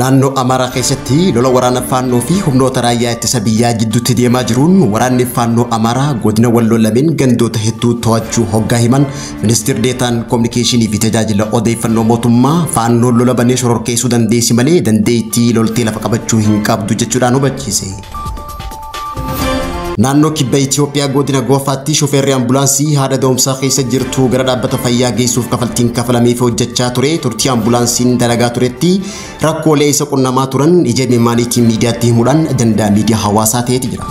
Naannoo Amaaraa keessatti lola waraana Faannoo fi humnoota raayyaa ittisa biyyaa jidduutti deemaa jiruun waraanni Faannoo Amaaraa godina Walloo lameen gandoota hedduu to'achuu hoggaa himan ministeerri deetaan koominikeeshinii fi tajaajila odeeffannoo mootummaa Faannoon lola banee shororkeessuu dandeessi malee dandeettii loltee lafa qabachuu hin qabdu jechuudhaan hubachiise. Naannoo kibba Itoophiyaa godina Goofaatti shofeerri ambulaansii haadha da'umsaa keessa jirtu gara dhaabbata fayyaa geessuuf kafaltiin kafalameef hojjechaa ture. Turtii ambulaansiin dalagaa turetti rakkoolee isa qunnamaa turan ija mimaaniitiin miidiyaatti himuudhaan ajandaa miidiyaa hawaasaa ta'eeti jira.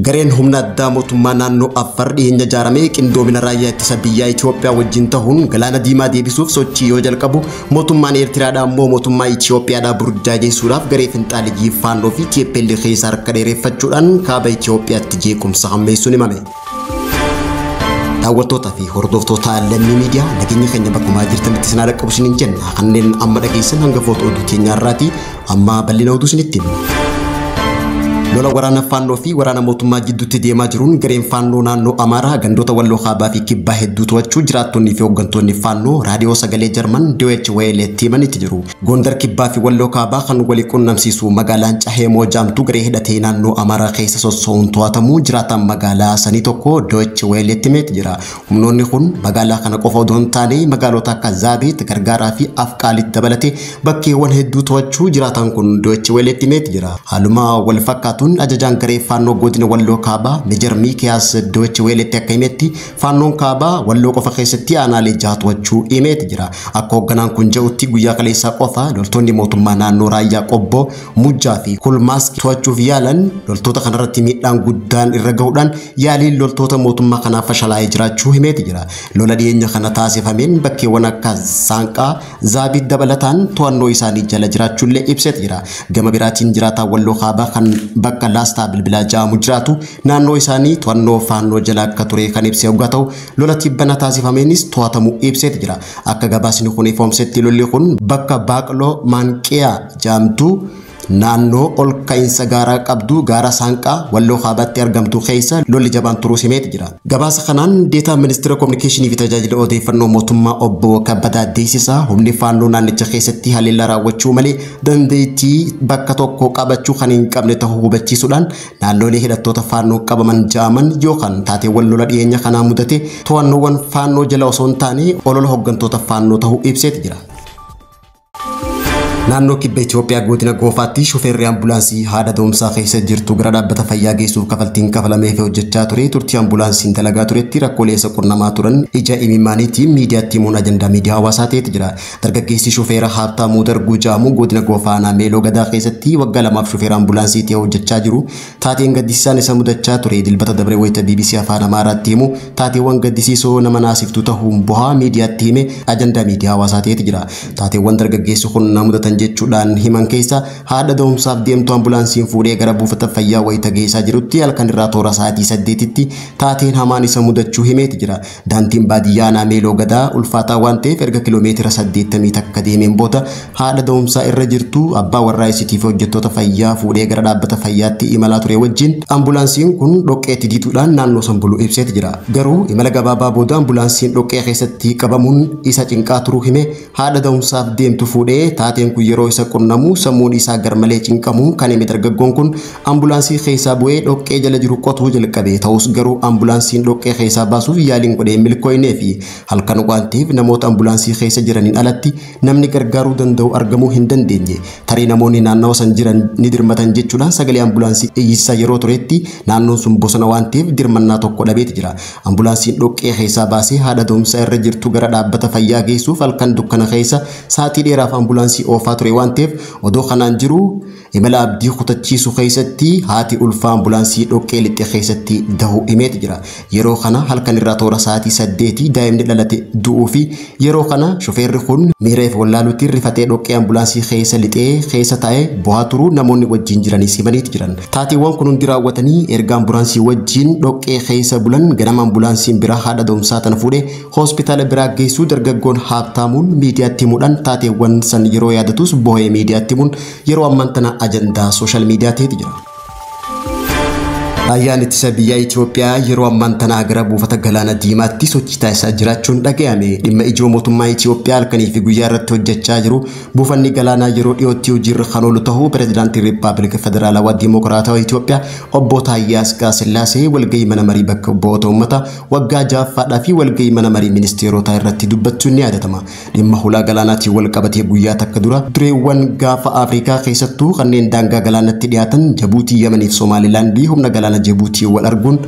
Gareen humna addaa mootummaa naannoo Affaar dhiyeenya ijaarame qindoomina raayyaa ittisa biyyaa Itoophiyaa wajjin ta'uun galaana diimaa deebisuuf sochii yoo jalqabu mootummaan Eertiraadhaa immoo mootummaa Itoophiyaadhaa burjaajessuudhaaf garee finxaalijii Faannoo fi TPLF keessa harka dheereffachuudhaan kaaba Itoophiyaatti jeequmsa hammeessuun himame. Daawwattootaa fi hordoftoota lammii miidiyaa nageenya keenya bakkumaa jirtanitti isin dhaqqabu isiniin jenna. Kanneen amma dhageessan hangafoota oduu keenyaarraati. Amma bal'ina oduu isinitti himna. Lola waraana Faannoo fi waraana mootummaa jidduutti deemaa jiruun gareen Faannoo naannoo Amaaraa gandoota Walloo Kaabaa fi Kibbaa hedduu to'achuu jiraattonnii fi hooggantoonni Faannoo raadiyoo sagalee Jarman Deutsche Welle himanitti jiru. Gondar Kibbaa fi Walloo Kaabaa kan walii qunnamsiisu magaalaan Caheemoo jaamtu garee hidhatee naannoo Amaaraa keessa sosso'uun to'atamuu jiraataan magaalaa sanii tokko Deutsche Welle himeeti jira. Humnoonni kun magaalaa kana qofa odoo hin taane magaalota akka Zaabeet, Gargaaraa fi Afqaalitti dabalatee bakkeewwan hedduu to'achuu jiraataan kun Deutsche Welle himeeti jira. Haaluma wal fakkaatuun ajajaan garee Faannoo godina Walloo Kaabaa Meejar Miikiyaas Deutsche Welletti akka himetti Faannoon Kaabaa Walloo qofa keessatti aanaalee jaha to'achuu himeeti jira. Akka hoogganaan kun jedhutti guyyaa kaleessaa qofa loltoonni mootummaa naannoo raayyaa Qobboo, Mujjaa fi Kulmaas to'achuuf yaalan loltoota kanarratti miidhaan guddaan irra gahuudhaan yaaliin loltoota mootummaa kanaa fashalaa'ee jiraachuu himeeti jira. Lola dhiyeenya kana taasifameen bakkeewwan akka Saanqaa, Zaabiit dabalataan to'annoo isaanii jala jiraachuullee ibseeti jira. Gama biraatiin jiraataa Walloo Kaabaa kan bakka Laastaa Bilbilaa jedhamu jiraatu naannoo isaanii to'annoo Faannoo jala akka ture kan ibse hoggaa ta'u lola tibbana taasifameenis to'atamuu ibseeti jira. Akka gabaasni kun ifoomsetti lolli kun bakka Baaqloo Maanqiyaa jedhamtu naannoo ol ka'iinsa gaaraa qabdu gaara Saanqaa Walloo Kaabaatti argamtu keessa lolli jabaan turuu himeeti jira. Gabaasa kanaan deetaa ministeera koominikeeshinii fi tajaajila odeeffannoo mootummaa obbo Kabbadaa Deessisaa humni Faannoo naannicha keessatti haleellaa raawwachuu malee dandeettii bakka tokko qabachuu kan hin qabne ta'uu hubachiisuudhaan naannolee hidhattoota Faannoo qabaman ja'aman yookaan taateewwan lola dhiyeenya kanaa mudate to'annoowwan Faannoo jala osoo hin taane olola hooggantoota Faannoo ta'uu ibseeti jira. Naannoo kibba Itoophiyaa godina Goofaatti shofeerri ambulaansii haadha da'umsaa keessa jirtu gara dhaabbata fayyaa geessuuf kafaltiin kafalameef hojjechaa ture. Turtii ambulaansiin dalagaa turetti rakkoolee isa qunnamaa turan ija imimmaaniitiin miidiyaatti himuun ajandaa miidiyaa hawaasaa ta'eeti jira. Dargaggeessi shofeera Haabtaamuu Darguu jedhamu godina Goofaa aanaa Meeloo Gadaa keessatti waggaa lamaaf shofeera ambulaansii ta'ee hojjechaa jiru. Taateen gaddisiisaan isa mudachaa ture dilbata dabree wayita BBC Afaan Amaaraatti himu taateewwan gaddisiisoo nama naasiftu ta'uun bu'aa miidiyaatti hime ajandaa miidiyaa hawaasaa ta'eeti jira. Taateewwan dargaggeessi kun na mudatan jechuudhaan himan keessa haadha da'umsaaf deemtu ambulaansiin fuudhee gara buufata fayyaa wayita geessaa jirutti halkan irraa toora sa'aatii 8tti taateen hamaan isa mudachuu himeeti jira. Daandiin baadiyyaa aanaa Meeloo Gadaa ulfaataa waan ta'eef erga kiiloomeetira 81 deemeen booda haadha da'umsaa irra jirtu abbaa warraa isiitiif hojjettoota fayyaa fuudhee gara dhaabbata fayyaatti imalaa ture wajjin ambulaansiin kun dhoqqeetti diituudhaan naannoo san buluu ibseeti jira. Garuu imala gabaabaa booda ambulaansiin dhoqqee keessatti qabamuun isa cinqaa turuu hime haadha da'umsaaf deemtu fuudhee taateen kun yeroo isa qunnamu sammuun isaa garmalee cinqamu kan hime dargaggoon kun ambulaansii keessaa bu'ee dhoqqee jala jiru qotuu jalqabe. Ta'us garuu ambulaansiin dhoqqee keessaa baasuuf yaaliin godhee milkooynee fi halkan waan ta'eef namoota ambulaansii keessa jiraniin alatti namni gargaaruu danda'u argamuu hin dandeenye. Tarii namoonni naannawa san jiran ni dirmatan jechuudhaan sagalee ambulaansii iyyisaa yeroo turetti naannoon sun bosona waan ta'eef dirmannaa tokko dhabeeti jira. Ambulaansiin dhoqqee keessaa baasee haadha da'umsaa irra jirtu gara dhaabbata fayyaa geessuuf halkan dukkana keessa sa'aatii dheeraaf ambulaansii oofaa ture waan ta'eef odoo kanaan jiru imala abdii kutachiisu keessatti haati ulfaa ambulaansii dhoqqee lixxe keessatti dahuu himeeti jira. Yeroo kana halkan irraa toora sa'aatii 8 daa'imni dhalate du'uu fi yeroo kana shofeerri kun miira if wallaaluutiin rifatee dhoqqee ambulaansii keessa lixee keessa taa'ee bu'aa turuu namoonni wajjin jiranis himaniiti jiran. Taateewwan kun hundi raawwatanii erga ambulaansii wajjin dhoqqee keessa bulan ganama ambulaansiin biraa haadha da'umsaa tana fuudhee hospitaala biraa geessuu dargaggoon Haabtaamuun miidiyaatti himuudhaan taateewwan san yeroo yaadatus boo'ee miidiyaatti himuun yeroo ammaan tana ajandaa sooshaal miidiyaa ta'eeti jira. Raayyaan ittisa biyyaa Itoophiyaa yeroo ammaan tanaa gara buufata galaana diimaatti sochii taasisaa jiraachuun dhaga'ame. Dhimma ijoo mootummaa Itoophiyaa halkanii fi guyyaa irratti hojjechaa jiru buufanni galaanaa yeroo dhiyootti hojiirra kan oolu ta'uu Pireezidaantiin Riippaabilika Federaalawaa Dimokiraatawaa Itoophiyaa Obbo Taayyee Asqaasillaasee walgahii mana marii bakka bu'oota uummataa waggaa ja'affaadhaa fi walgahii mana marii ministeerotaa irratti dubbachuun ni yaadatama. Dhimma hulaa galaanaatiin wal qabatee guyyaa takka dura dureewwan gaafa Afrikaa keessattuu kanneen daangaa galaanatti dhiyaatan Jabuutii, Yemanii fi Somaalilaandii humna galaana Jibuutii wal arguun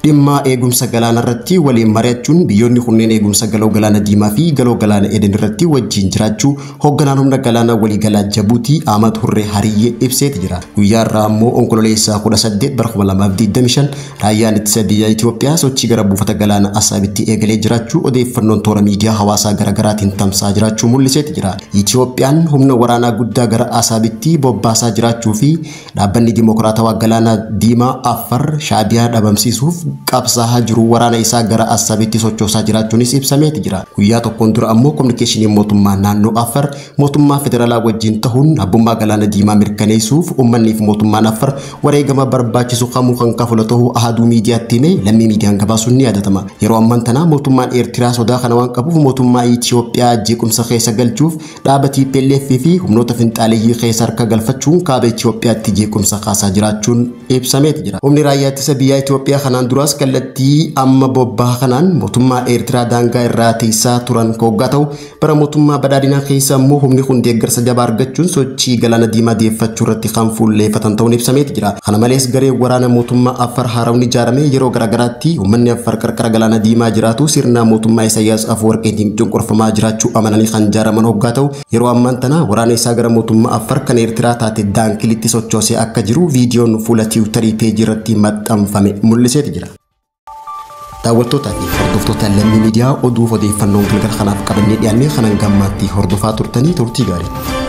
dhimma eegumsa galaana irratti waliin mari'achuun biyyoonni kunneen eegumsa galoo galaana diimaa fi galoo galaana Eden irratti wajjin jiraachuu hoogganaan humna galaana waliigalaa Jabuutii Ahmad Hurree Hariyyee ibseeti jira. Guyyaa irraa ammoo onkololeessaa 18 bara 2025 raayyaan ittisa biyya Itoophiyaa sochii gara buufata galaana Asaabitti eegalee jiraachuu odeeffannoon toora miidiyaa hawaasaa garaagaraatiin tamsa'aa jiraachuu mul'iseeti jira. Itoophiyaan humna waraanaa guddaa gara Asaabitti bobbaasaa jiraachuu fi dhaabbanni Dimokiraatawaa Galaana Diimaa Afar Shaabiyaa dhabamsiisuuf qabsaa'aa jiru waraana isaa gara Asaabitti sochoosaa jiraachuunis ibsameeti jira. Guyyaa tokkoon dura ammoo kominikeeshiniin mootummaa naannoo Afar mootummaa federaalaa wajjin ta'uun abbummaa galaana diimaa mirkaneessuuf uummanni fi mootummaan Afar wareegama barbaachisu kamuu kan kafalu ta'uu ahaduu miidiyaatti hime lammii miidiyaan gabaasuun ni yaadatama. Yeroo ammaan tana mootummaan Eertiraa sodaa kana waan qabuuf mootummaa Itoophiyaa jeequmsa keessa galchuuf dhaaba TPLF fi humnoota finxaaleeyyii keessa harka galfachuun kaaba Itoophiyaatti jeequmsa kaasaa jiraachuun ibsameeti jira. Humni raayyaa ittisa biyyaa Itoophiyaa kanaan duraas kallattii amma bobbaa kanaan mootummaa Eertiraa daangaa irraa tiisaa turan hoggaa ta'u bara mootummaa badhaadhinaa keessa immoo humni kun deeggarsa jabaa argachuun sochii galaana diimaa deeffachuu irratti kan fuulleeffatan ta'uun ibsameeti jira. Kana malees garee waraana mootummaa Afar haaraan ijaarame yeroo garaagaraatti uummanni Afar qarqara galaana diimaa jiraatu sirna mootummaa Isaayyaas Afwerqiitiin cunqurfamaa jiraachuu amananii kan ijaaraman hoggaa ta'u yeroo ammaan tana waraana isaa gara mootummaa Afar kan Eertiraa taate Daankilitti sochoosee akka jiru viidiyoon fuula tiwutarii peejii irratti maxxanfame mul'iseeti jira. Daawwattootaa fi hordoftoota lammii miidiyaa oduuf odeeffannoon galgala kanaaf qabannee dhiyaanne kanan gammaatti hordofaa turtanii turtii gaarii.